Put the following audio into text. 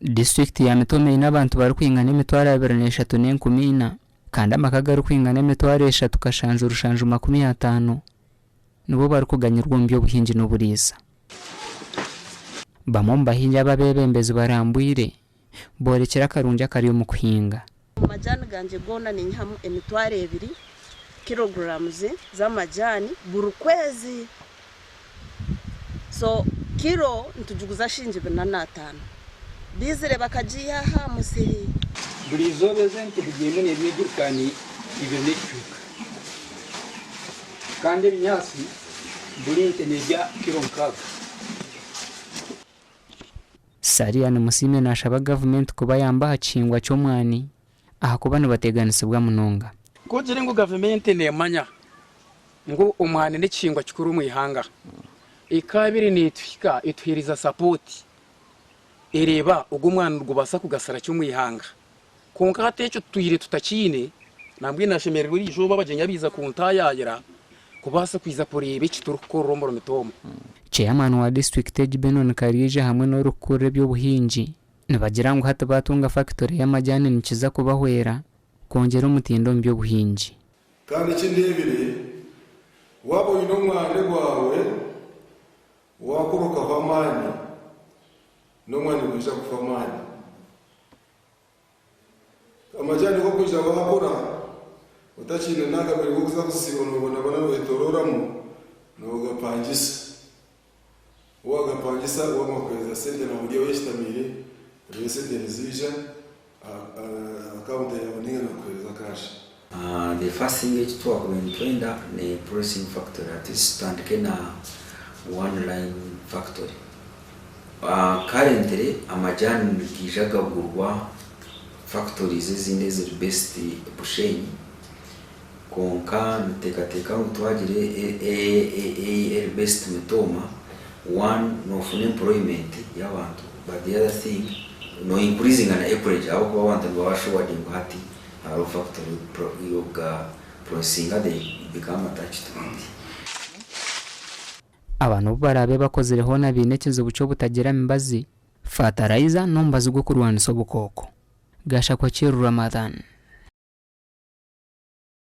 Disiturikiti ya Mitooma eine abantu barikwingana 234,000 kandi amaka agarikwingana 3750 nibo barikuganyirwa omu by'obuhingi n'oburiisa. Bamwe omu bahingi abu abeebembezi barambwire boorekire akarungi akari omu kuhinga. Omu majaani gangye goona ninyihamu 2000 kilograms z'amajaani buri kwezi. So kilo nitugiguza shilingi 450. Diizire bakagiiha aha musiri. Buri izooba ezo ente zigyenda neerya ejirikaani ibiri n'ekicweka. Kandi ebinyaatsi buri nte neerya kiro 6. Sarian Musiime naashaba gavumenti kubayamba aha kihingwa ky'omwani ahakuba nibateganisibwa munonga. Ku ogire ngu gavumenti neemanya ngu omwani n'ekihingwa kikuru omu ihanga, ekaabire neetuhika etuheereza sapooti ereeba ogu omwani nigubaasa kugasira ki omu ihanga. Kwonka hati ekyo tutwire tutakiine, nambwenu nashemererwa eri izooba abagyenyi abaiza kuntaayaayira kubaasa kwija kureeba eki turikukorera omuri Mitooma. Chairman wa disiturikiti egi Benon Karyeija hamwe n'orikukurira eby'obuhingi nibagira ngu hati baatunga fakitore y'amajaani nikiza kubahwera kwongyera omutindo omu by'obuhingi. Kandi eki ndeebire, waaba oine omwani gwawe, waakura okahwa amaani, n'omwani nigwija kuhwa amaani. Amajaani g'okwija waakura otakiine n'akabiri k'okuza kusiiba noobonabona nooyetororamu, noogapangisa. Waagapangisa waamara kuheereza sente nooba ori oyeshutamiire, reero esente niziija aha akawunti yaawe nainga nibakuheereza kashi. The first thing eki twakubaire nitwenda ni processing factory at least tutandike na one line factory. Currently amajaani nigaija gagurwa factories ezindi eziri based Bushenyi kwonka nituteekateeka ngu twagira eri based Mitooma one nofuna employment y'abantu but the other thing no increasinga na acreage ahabw'okuba abantu nibaba assured ngu hati hariho factory y'okuga processinga they become attached to it. Aba n'obu baraabe bakozire hoona baine ekizibu ky'obutagira mibazi, fatarayiza n'omubazi gw'okurwanisa obukooko. Gashakwa Kiiru Ramadhan.